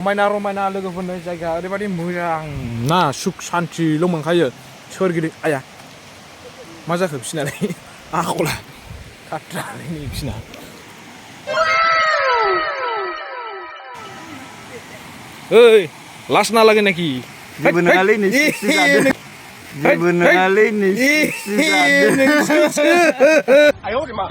रमायना लोगोफोरनो जायगा ओरैबायदि मोजां ना सुख शान्तिल' मोनखायो सोरगिदिं आया मा जाखो बिसिनालाय आखला खाथ्रालै बिसिना ओइ लास ना लागै नाखि जेबो नङालै नै जेबो नङालै नै आयौ मा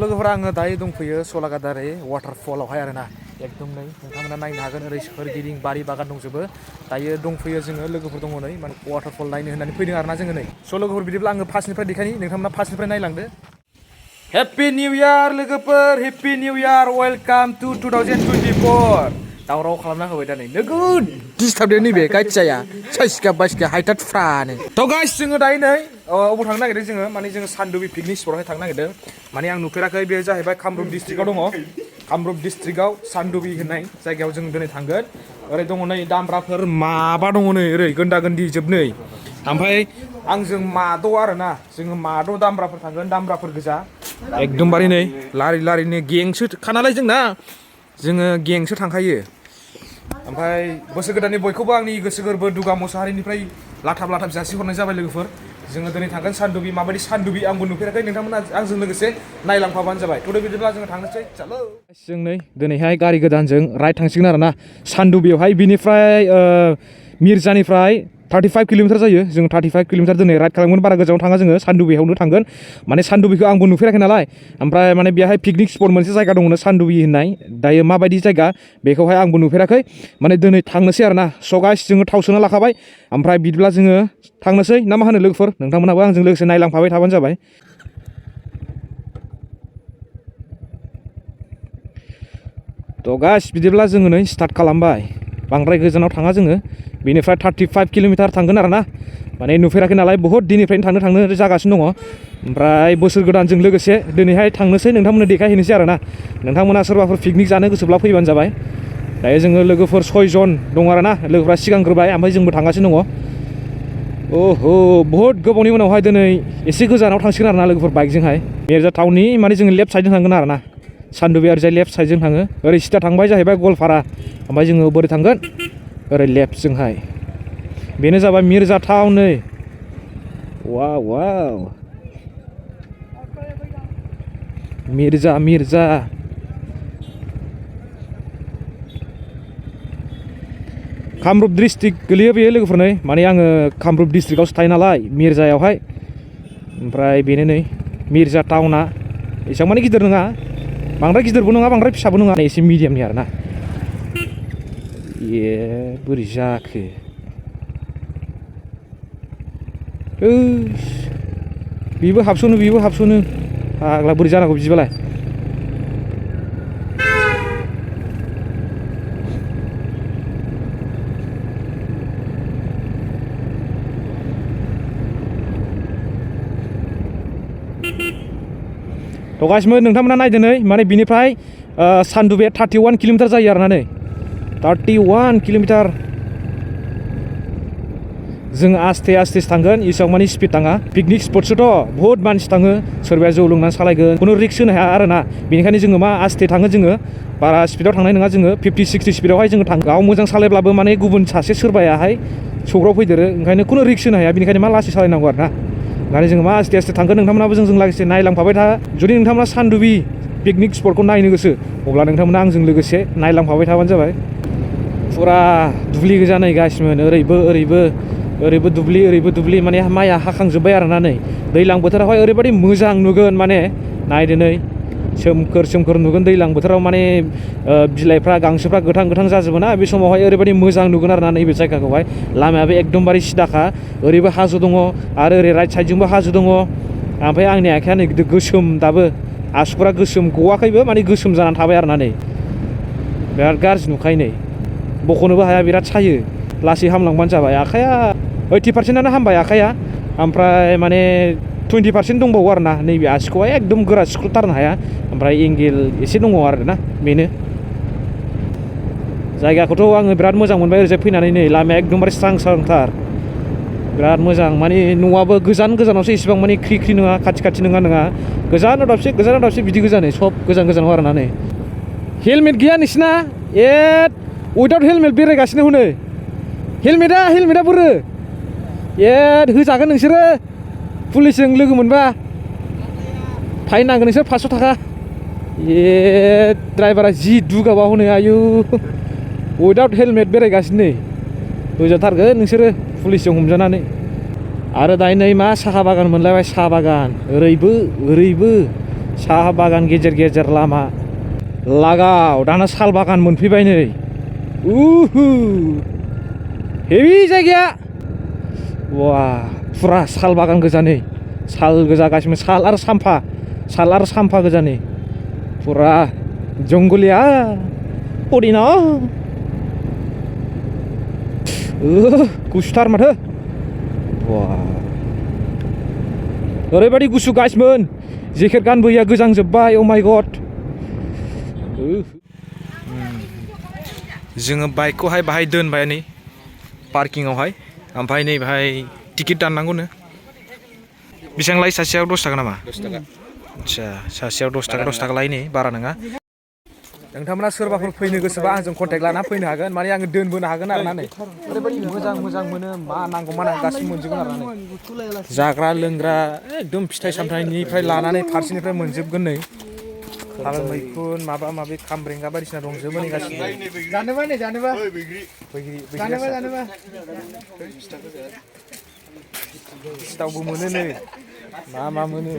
लोगोफोरा आङो दायो दंफैयो सलागादारि वाटारफलावहाय आरोना एकदम नै नोंथांमोना नायनो हागोन ओरै सोरगिदिं बारि बागान दंजोबो दायो दंफैयो जोङो लोगोफोर दङ नै माने वाटारफल नायनो होननानै फैदों आरोना जोङो नै लोगोफोर बिदिब्ला आङो फार्स्टनिफ्राय देखायनि नोंथांमोना फार्स्टनिफ्राय नायलांदो हेपि निउ इयार लोगोफोर happy new year welcome to 2024 दावराव खालामना होबाय दा नै नोगोद डिस्टार्ब नैबे गाइडसाया साइसका बाइसका हाइटाट फ्रानो थ' गाइस जोङो दायो नै अबाव थांनो नागिरदों जोङो माने जोङो सानदुबि पिकनिक स्पटआवहाय थांनो नागिरदों माने आं नुफेराखै बे जाहैबाय कामरुप डिस्ट्रिक्टआव दङ कामरुप डिस्ट्रिक्टआव सानदुबि होननाय जायगायाव जों दिनै थांगोन ओरै दङ नै दामब्राफोर माबा दङ नै ओरै गोन्दा गोन्दि जोबनै ओमफ्राय आंजों माद' आरोना जोङो माद' दामब्राफोर थांगोन दामब्राफोर गोजा एकदमबारे नै लारि लारिनो गेंसो खानालाय जोंना जोङो गेंसो थांखायो ओमफ्राय बोसोर गोदाननि बयखौबो आंनि गोसो गोरबो दुगा मुसाहारिनिफ्राय लाथाब लाथाब जासिहरनाय जाबाय लोगोफोर जोङो दिनै थांगोन सानदुबि माबायदि सानदुबि आंबो नुफेराखै नोंथांमोना आंजों लोगोसे नायलांफाबानो जाबाय थ' बिदिब्ला जोङो थांनोसै चालो जों नै दिनैहाय गारि गोदानजों राइड थांसिगोन आरोना सानदुबियावहाय बिनिफ्राय मिर्जानिफ्राय 35 किल'मिटार जायो जों 35 किल'मिटार दिनै राइड खालामगोन बारा गोजानाव थाङा जोङो सानदुबियावनो थांगोन माने सानदुबिखौ आंबो नुफेराखै नालाय ओमफ्राय माने बेहाय पिकनिक स्पट मोनसे जायगा दङनो सानदुबि होननाय दायो माबायदि जायगा बेखौहाय आंबो नुफेराखै माने दिनै थांनोसै आरोना स' गाइस जोङो थाव सोना लाखाबाय ओमफ्राय बिदिब्ला जोङो थांनोसै ना मा होनो लोगोफोर नोंथांमोनाबो आंजों लोगोसे नायलांफाबाय थाबानो जाबाय थ' गाइस बिदिब्ला जोङो नै स्टार्ट खालामबाय बांद्राय गोजानाव थाङा जोङो बेनिफ्राय 35 किल'मिटार थांगोन आरोना माने नुफेराखै नालाय बहुद दिननिफ्रायनो थांनो जागासिनो दङ ओमफ्राय बोसोर गोदानजों लोगोसे दिनैहाय थांनोसै नोंथांमोननो देखायहैनोसै आरोना नोंथांमोना सोरबाफोर पिकनिक जानो गोसोब्ला फैबानो जाबाय दायो जोङो लोगोफोर 6 जन दङ आरोना लोगोफ्रा सिगांग्रोबाय ओमफ्राय जोंबो थांगासिनो दङ ओहो बहुद गोबावनि उनावहाय दिनै एसे गोजानाव थांसिगोन आरोना लोगोफोर बाइकजोंहाय मिर्जा टाउननि माने जोङो लेफ्ट साइडजों थांगोन आरोना सानदुबि ओरैजाय लेफ्ट साइडजों थाङो ओरै सिदा थांबाय जाहैबाय गवालपारा ओमफ्राय जोङो बोरै थांगोन ओरै लेफ्टजोंहाय बेनो जाबाय मिर्जा टाउन नै वाव मिर्जा कामरुप डिस्ट्रिक्ट गोलैयो बेयो लोगोफोर नै माने आङो कामरुप डिस्ट्रिक्टआवसो थायो नालाय मिर्जायावहाय ओमफ्राय बेनो नै मिर्जा टाउना एसेबां माने गिदिर नङा बांद्राय गिदिरबो नङा बांद्राय फिसाबो नङा एसे मिडियामनि आरोना बोरै जाखो बेबो हाबस'नो फाग्ला बोरै जानांगौ बिदिबालाय थ' गासिबो नोंथांमोना नायदो नै माने बिनिफ्राय सानदुबिया 31 किल'मिटार जायो आरोना नै 31 किल'मिटार जों आस्थे थांगोन इसेबां मानि स्पिड थाङा पिकनिक स्पटसोथ' बहुत मानसि थाङो सोरबाया जौ लोंनानै सालायगोन खुनु रिक्स होनो हाया आरोना बेनिखायनो जोङो मा आस्थे थाङो जोङो बारा स्पिडाव थांनाय नङा जोङो 50-60 स्पिडावहाय जोङो थाङो गाव मोजां सालायब्लाबो माने गुबुन सासे सोरबायाहाय सौग्राव फैदेरो ओंखायनो खुनु रिक्स होनो हाया बेनिखायनो मा लासै सालायनांगौ आरोना माने जोङो मा आस्थे थांगोन नोंथांमोनाबो जों लोगोसे नायलांफाबाय था जुदि नोंथांमोना सानदुबि पिकनिक स्पटखौ नायनो गोसो अब्ला नोंथांमोना आंजों लोगोसे नायलांफाबाय थाबानो जाबाय फुरा दुब्लि गोजा नै गासिमोन ओरैबो दुब्लि माने माइया हाखांजोब्बाय आरोना नै दैज्लां बोथोरावहाय ओरैबायदि मोजां नुगोन माने नायदो नै सोमखोर नुगोन दैज्लां बोथोराव माने बिलाइफ्रा गांसोफ्रा गोथां जाजोबो ना बे समावहाय ओरैबायदि मोजां नुगोन आरोना नैबे जायगाखौहाय लामायाबो एकदमबारे सिदाखा ओरैबो हाजो दङ आरो ओरै राइट साइडजोंबो हाजो दङ ओमफ्राय आंनि आखाया नै गोसोम दाबो आसुगुरा गोसोम गवाखैबो माने गोसोम जानानै थाबाय आरोना नै बिराद गाज्रि नुखायो नै बख'नोबो हाया बिराद सायो लासै हामलांबानो जाबाय आखाया 80%आनो हामबाय आखाया ओमफ्राय माने 20% दंबावो आरोना नैबे आसिखौहाय एकदम गोरा सिख्रुबथारनो हाया ओमफ्राय एंगेल एसे दङ आरोना बेनो जायगाखौथ' आङो बिराद मोजां मोनबाय ओरैजाय फैनानै नै लामाया एकदमबारे स्रां स्रांथार बिराद मोजां माने न'आबो गोजान गोजानावसो इसेबां माने ख्रि ख्रि नङा खाथि खाथि नङा गोजानाव दाबसे बिदि गोजानै सब गोजान गोजानाव आरोना नै हेलमेट गैया नोंसिना उइदाउट हेलमेट बेरायगासिनो हनै हेलमेटा बोरो होजागोन नोंसोरो पुलिसजों लोगो मोनबा फाइन नांगोन नोंसोर 500 थाखा ड्राइभारा जि दुगाबा हनै आयु उइदाउट हेलमेट बेरायगासिनो नै होजाथारगोन नोंसोरो पुलिसजों हमजानानै आरो दायो नै मा साहा बागान मोनलायबाय साहा बागान ओरैबो साहा बागान गेजेर गेजेर लामा लागाव दाना साल बागान मोनफैबाय नै हेभि जायगाया वा फुरा साल बागान गोजा नै साल गोजा गासिबो साल आरो साम्फा गोजा नै फुरा जंगलिया पदिना गुसुथार माथो वा ओरैबायदि गुसु गाइसमोन जेकेट गानबोया गोजांजोब्बाय अ माय गड जोङो बाइकखौहाय बाहाय दोनबाय नै पार्किंआवहाय ओमफ्राय नै बाहाय टिकेट दाननांगौनो बेसेबां लायो सासेयाव 10 थाखा नामा 10 थाखा आदसा सासेयाव 10 थाखा लायो नै बारा नङा नोंथांमोना सोरबाफोर फैनो गोसोबा आंजों कन्टेक्ट लाना फैनो हागोन माने आङो दोनबोनो हागोन आरोना नै ओरैबायदि मोजां मोनो मा नांगौ मा नाङा गासिबो मोनजोबगोन आरोना नै जाग्रा लोंग्रा एकदम फिथाइ सामथाइनिफ्राय लानानै फारसेनिफ्राय मोनजोबगोन नै थाल मैखुन माबा माबि खामब्रेंगा बायदिसिना दंजोबो नै गासिबो जानोबा सिथावबो मोनो नै मा मोनो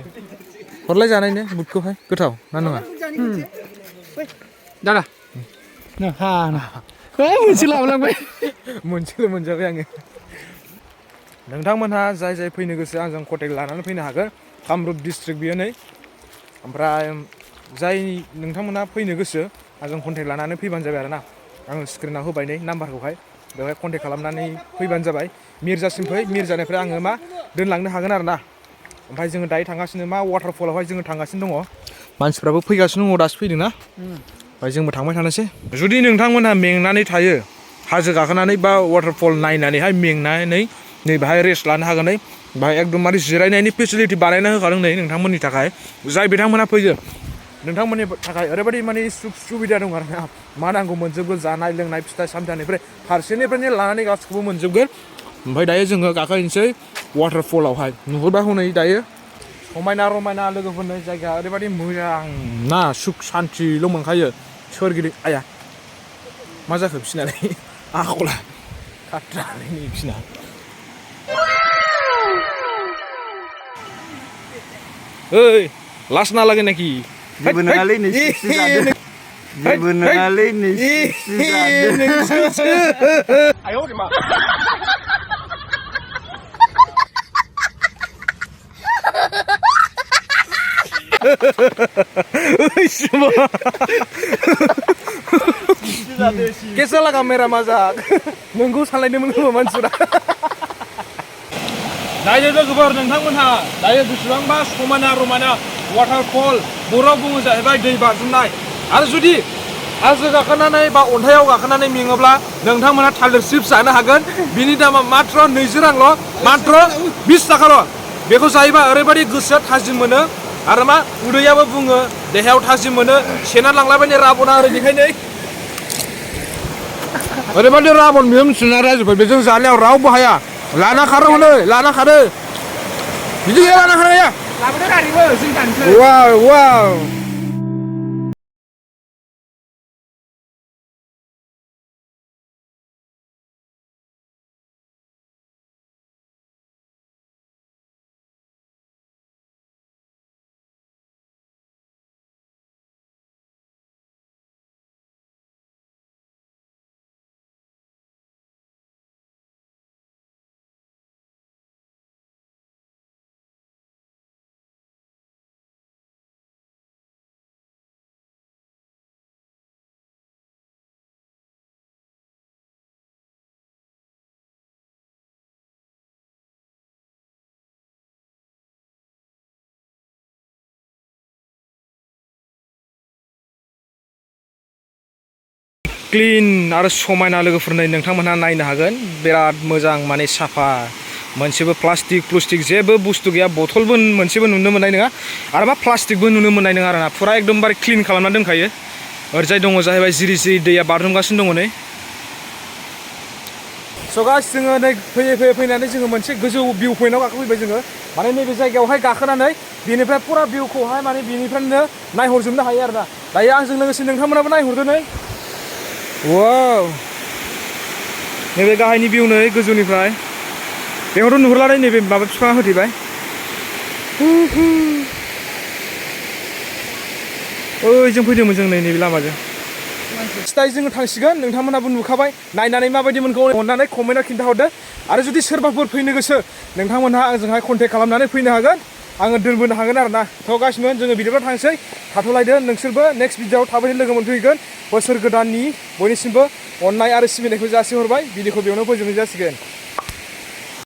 हरलाय जानायनो बुटखौहाय गोथाव ना नङा दादा मोनसे लाबोलांबाय मोनसेल' मोनजाबाय आङो नोंथांमोनहा जाय फैनो गोसो आंजों कन्टेक्ट लानानै फैनो हागोन कामरुप डिस्ट्रिक्ट बियो नै ओमफ्राय जाय नोंथांमोनहा फैनो गोसो आंजों कन्टेक्ट लानानै फैबानो जाबाय आरोना आङो स्क्रिनाव होबाय नै नाम्बारखौहाय बेवहाय कन्टेक्ट खालामनानै फैबानो जाबाय मिर्जासिम फै मिर्जानिफ्राय आङो मा दोनलांनो हागोन आरोना ओमफ्राय जोङो दायो थांगासिनो मा वाटारफलावहाय जोङो थांगासिनो दङ मानसिफ्राबो फैगासिनो दङ दासो फैदों ना ओमफ्राय जोंबो थांबाय थानोसै जुदि नोंथांमोनहा मेंनानै थायो हाजो गाखोनानै बा वाटारफल नायनानैहाय मेंनानै नै बाहाय रेस्ट लानो हागोन नै बाहाय एकदमबारे जिरायनायनि फेसिलिटि बानायना होखादों नै नोंथांमोननि थाखाय जाय बिथांमोनहा फैयो नोंथांमोननि थाखाय ओरैबायदि माने सुबिदा दं आरोना मा नांगौ मोनजोबगोन जानाय लोंनाय फिथाइ सामथाइनिफ्राय फारसेनिफ्रायनो लानानै गासिखौबो मोनजोबगोन ओमफ्राय दायो जोङो गाखोहैनोसै वाटारफलावहाय नुहुरबा हनै दायो समायना रमायना लोगोफोरनि जायगाया ओरैबायदि मोजां ना सुख सान्थिल' मोनखायो सोरगिदिं आया मा जाखो बिसिनालाय आखला खाथ्रालै नै बिसिना ओइ लास्ट ना लागै नाखि जेबो नङालै नै जेबो नङालै नै कैसा लगा मेरा मजाक नोंगौ सानलायदोंमोन खोमा मानसिफोरा दायो लोगोफोर नोंथांमोनहा दायो बेसेबांबा समायना रमायना वाटारफल बर'आव बुङो जाहैबाय दै बाज्रुमनाय आरो जुदि हाजो गाखोनानै बा अन्थाइयाव गाखोनानै मेङोब्ला नोंथांमोनहा थालिर चिप्स जानो हागोन बिनि दामा मात्र 20 रांल' मात्र 20 थाखाल' बेखौ जायोबा ओरैबायदि गोसोआ थाजिम मोनो आरो मा उदैयाबो बुङो देहायाव थाजिम मोनो सेना लांलायबायनो राबना ओरैनिखायनो ओरैबायदि राबन बेयो मिथिना रायजोफोर बेजों जानायाव रावबो हाया लाना खारो हनै लाना खारो बिदि गैया लाना खारो लाबोदो गारिबो जों दानसै वाव क्लिन आरो समायना लोगोफोर नै नोंथांमोनहा नायनो हागोन बिराद मोजां माने साफा मोनसेबो प्लास्टिक जेबो बुस्थु गैया बथलबो मोनसेबो नुनो मोननाय नङा आरो मा प्लास्टिकबो नुनो मोननाय नङा आरोना फुरा एकदमबारे क्लिन खालामना दोनखायो ओरैजाय दङ जाहैबाय जिरि जिरि दैया बारजुमगासिनो दङ नै स' गाइस जोङो नै फैयै फैनानै जोङो मोनसे गोजौ भिउ पइन्टआव गाखोफैबाय जोङो माने नैबे जायगायावहाय गाखोनानै बेनिफ्राय फुरा भिउखौहाय माने बेनिफ्रायनो नायहरजोबनो हायो आरोना दायो आंजों लोगोसे नोंथांमोनाबो नायहरदो नै वाव नैबे गाहायनि भिउ नै गोजौनिफ्राय बेयावथ' नुहुरला नैबे माबा बिफाङा होथेबाय ओइ जों फैदोंमोन जों नैबे लामाजों दायो जोङो थांसिगोन नोंथांमोनाबो नुखाबाय नायनानै माबायदि मोनखौ अननानै कमेन्टआव खिन्थाहरदो आरो जुदि सोरबाफोर फैनो गोसो नोंथांमोनहा आंजोंहाय कन्टेक्ट खालामनानै फैनो हागोन आङो दोनबोनो हागोन आरोना थ' गासिमोन जोङो बिदिब्ला थांसै थाथ'लायदो नोंसोरबो नेक्स्ट भिडिअआव थाबैनो लोगो मोनफैगोन बोसोर गोदाननि बयनिसिमबो अननाय आरो सिबिनायखौ जासिहरबाय भिडिअखौ बेयावनो फोजोबनाय जासिगोन